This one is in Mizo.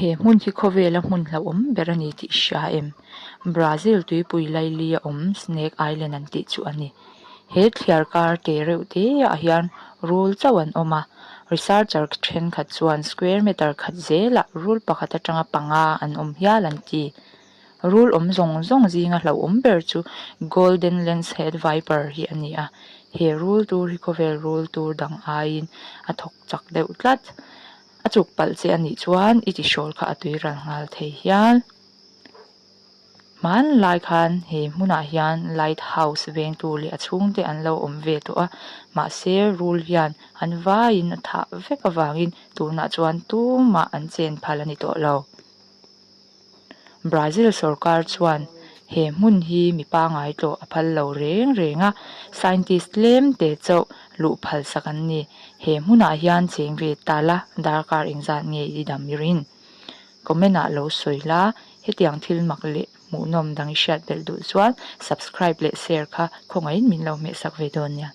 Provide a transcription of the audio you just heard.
He hmun hi khawvela hmun hlauhawm ber a ni tih i hria em? Brazil tuipui laili a awm Snake Island an tih chu a ni. He thliar kar te reuh te ah hian rul chauh an awm a, researcher thenkhat chuan square meter khat zelah rul pakhat atanga panga an awm hial an ti. Rul awm zawng zawng zinga hlauhawm ber chu Golden Lancehead Viper hi a ni a, he rul tur hi khawvel rul tur dang aiin a thawk chak deuh tlat. A chuk palh che a nih chuan i tihrawl kha a tui ral nghal thei hial. Hmanlai khan he hmunah hian light house vengtu leh a chhungte an lo awm ve tawh a, mahse rul hian an vaiin a thah vek avangin tunah chuan tumah an chen phal a ni tawh lo. Brazil sorkar chuan he hmun hi mi pangai tlawh a phal lo reng reng a, scientist tlem te chauh luh phal sak an ni. He hmunah hian cheng ve ta la darkar engzat nge i dam i rin? Comment ah lo sawi la, hetiang thil mak leh hmuhnawm dang i hriat belh duh chuan subscribe leh share kha khawngaihin min lo hmehsak ve dawn nia.